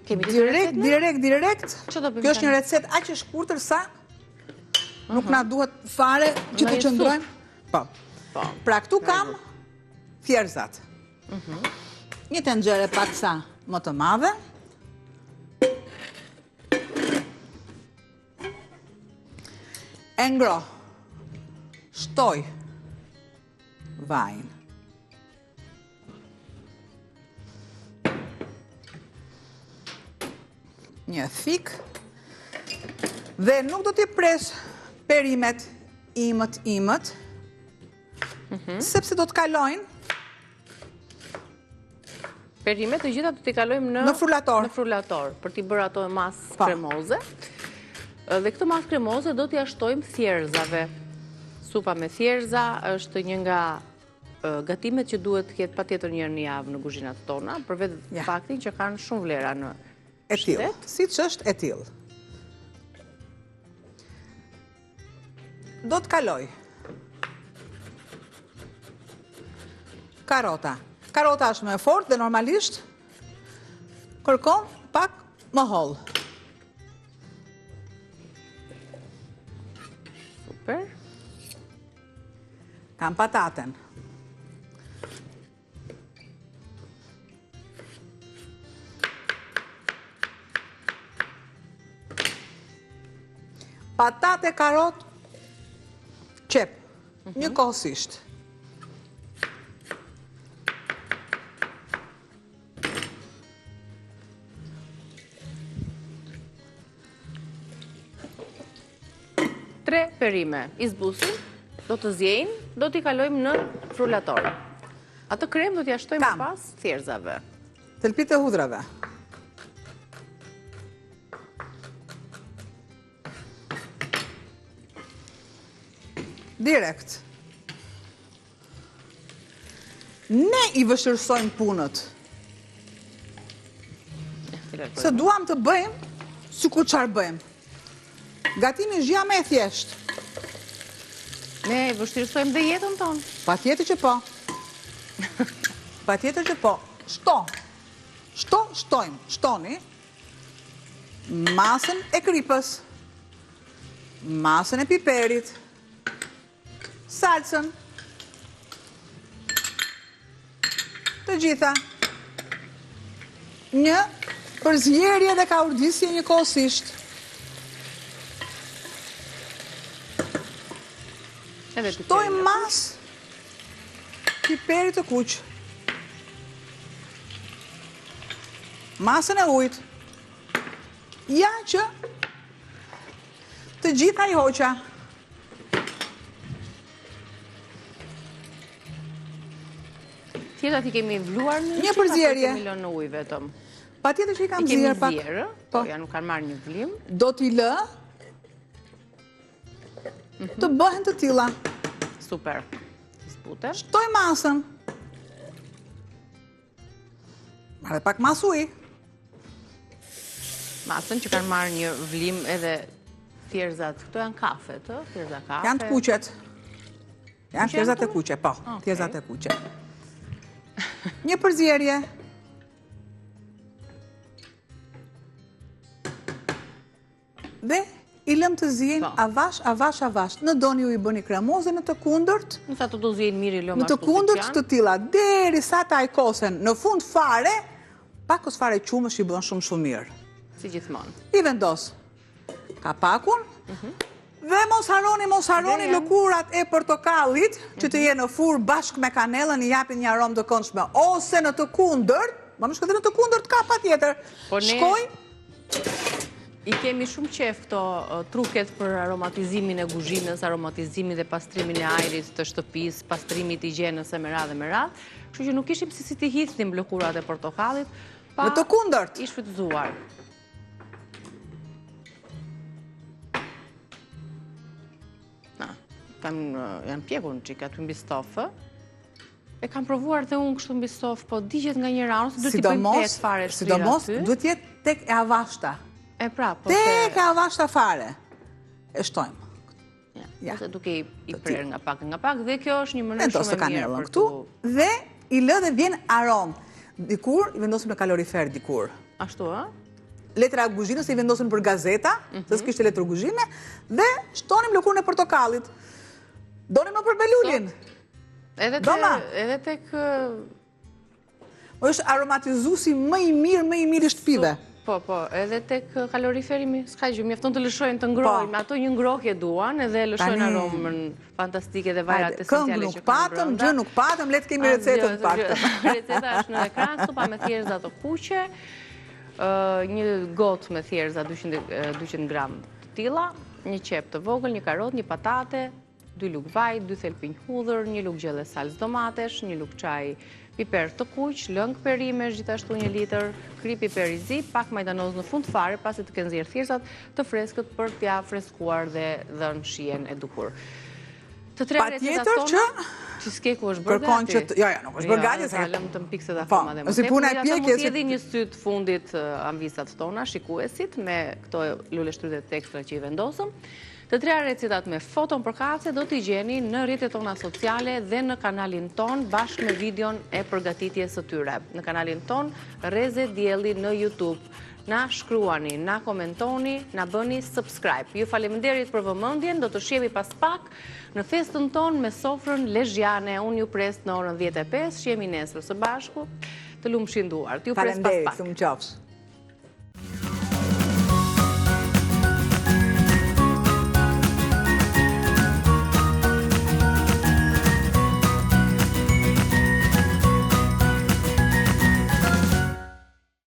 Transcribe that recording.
Kemi direkt, direkt, direkt. Kjo është një recetë aq e shkurtër sa nuk na duhet fare që të qëndrojmë. Po. po. Pra këtu kam thjerrëzat. Mhm. Një tenxhere paksa më të madhe. E ngroh. Shtoj vajin. Një thikë. Dhe nuk do t'i pres perimet imët imët, mhm. sepse do të kalojnë Perimet të gjitha do t'i kalojmë në në frulator. Në frulator për t'i bërë ato masë po. kremoze. Dhe këtë masë kremoze do t'ia shtojmë thjerrëzave. Supa me thjerrëza është një nga gatimet që duhet të ketë patjetër një herë në javë në kuzhinat tona, për vetë faktin që kanë shumë vlera në E tillë, siç është e tillë. Do të kaloj. Karota. Karota është më e fortë dhe normalisht kërkon pak më hollë. Super. Kam pataten. Patate, karotë, qepë, mhm. njëkohësisht. Tre perime i zbusim, do të ziejnë, do t'i kalojmë në frulator. Atë krem do t'ia shtojmë pas thjerrëzave. Thelpit e hudhrave. Direkt. Ne i vështirësojmë punët. Se duam të bëjmë, sikur çfarë bëjmë. Gatimi është gjëja më e thjeshtë. Ne e vështirësojmë dhe jetën tonë. Patjetër që po. Patjetër që po. Shto. Shto, shtojmë. Shtoni. Masën e kripës. Masën e piperit. Salcën. Të gjitha. Një përzierje dhe kaurdisje njëkohësisht. Shtojmë masë piperit të kuq. Masën e ujit. Ja që të gjitha i hoqa. Thjerrëzat i kemi vluar në një përzierje. I kemi lënë në ujë vetëm. Patjetër që i kam zier pak. I kemi zier, po, ja nuk kanë marrë një vlim. Do t'i lë mhm. të bëhen të tilla. Super. Zbuten. Shtoj masën. Marr pak masë uji. Masën që kanë marrë një vlim edhe thjerrëzat, këto janë kafe, të? Thjerrëza kafe. Janë të kuqet. Janë thjerrëzat e kuqe, po, thjerrëzat e kuqe. Një përzierje. Dhe i lëmë të ziejnë po. avash, avash, avash. Në doni ju i bëni kremoze në të kundërt. Nëse ato do ziejnë mirë i lëmë Në të kundërt të tilla, derisa të ajkosen në fund fare, pakëz fare qumësht i bën shumë shumë mirë. Si gjithmonë. I vendos kapakun, mhm. Dhe mos harroni, mos harroni lëkurat e portokallit që të mhm. jenë në furrë bashkë me kanellën i japin një aromë të këndshme ose në të kundërt, ma nuk edhe në të kundërt ka patjetër. Po Shkoj I kemi shumë qejf këto truket për aromatizimin e kuzhinës, aromatizimin dhe pastrimin e ajrit të shtëpisë, pastrimit higjienës e me radhë e me radhë. Kështu që nuk kishim si si t'i hidhnim lëkurat e portokallit pa Në të kundërt. i shfrytëzuar. Na, kanë janë pjekur një çik aty mbi stofë. E kam provuar dhe unë kështu mbi stofë, po digjet nga njëra anë, se duhet t'i bëjmë petë fare shtrirë Sidomos, duhet jetë tek e avashta. E pra, po Tek e avashta fare. E shtojmë. Ja, ose duke i prerë nga pak nga pak, dhe kjo është një mënyrë shumë e mirë për këtu, dhe i lë dhe vjen aromë. Dikur, i vendosim në kalorifer dikur. Ashtu, a? Letra e kuzhinës i vendosim për gazeta, se mhm. s'kishte letër kuzhine, dhe shtonim lëkurën e portokallit. Doni më për Belulin? Edhe te, edhe tek Është aromatizuesi më i mirë, më i mirë i shtëpive. Po, po, edhe tek kaloriferi mi, s'ka gjë, mjafton të lëshojnë të ngrohin, po. me ato një ngrohje duan edhe lëshojnë aromën fantastike dhe vajrat esenciale që kanë brenda. Këngë nuk patëm, gjë nuk patëm, le të kemi recetën të paktën. Receta është në ekran, supa me thjerrëza të kuqe, një gotë me thjerrëza 200 gram të tilla, një qepë të vogël, një karotë, një patate, dy lugë vaj, dy thelpinj hudhër, një lugë gjelle salcë domatesh, një lugë çaji piper të kuq, lëng perimesh gjithashtu një litër, kripë piper i zi, pak majdanoz në fund fare, pasi të kenë zier thjerrëzat të freskët për t'ia freskuar dhe dhënë shijen e duhur. Të tre recetat tona, që cheesecake-u është bërë gati. Që jo, jo, nuk është bërë jo, gati. Ta lëmë të mpikset po, akoma dhe më tepër. Puna e pjekjes. Mund t'i hedhim një sy të fundit amvisat tona, shikuesit, me këto luleshtrydhet ekstra që i vendosëm. Të treja recetat me foton përkatëse do t'i gjeni në rrjetet tona sociale dhe në kanalin tonë bashkë me videon e përgatitjes së tyre. Në kanalin tonë Rreze Dielli në YouTube. Na shkruani, na komentoni, na bëni subscribe. Ju faleminderit për vëmendjen, do të shihemi pas pak në festën tonë me sofrën lezhjane. Unë ju pres në orën 10:05, shihemi nesër së bashku. Të lumshin duart. Ju pres pas pak. Faleminderit, lumqofsh.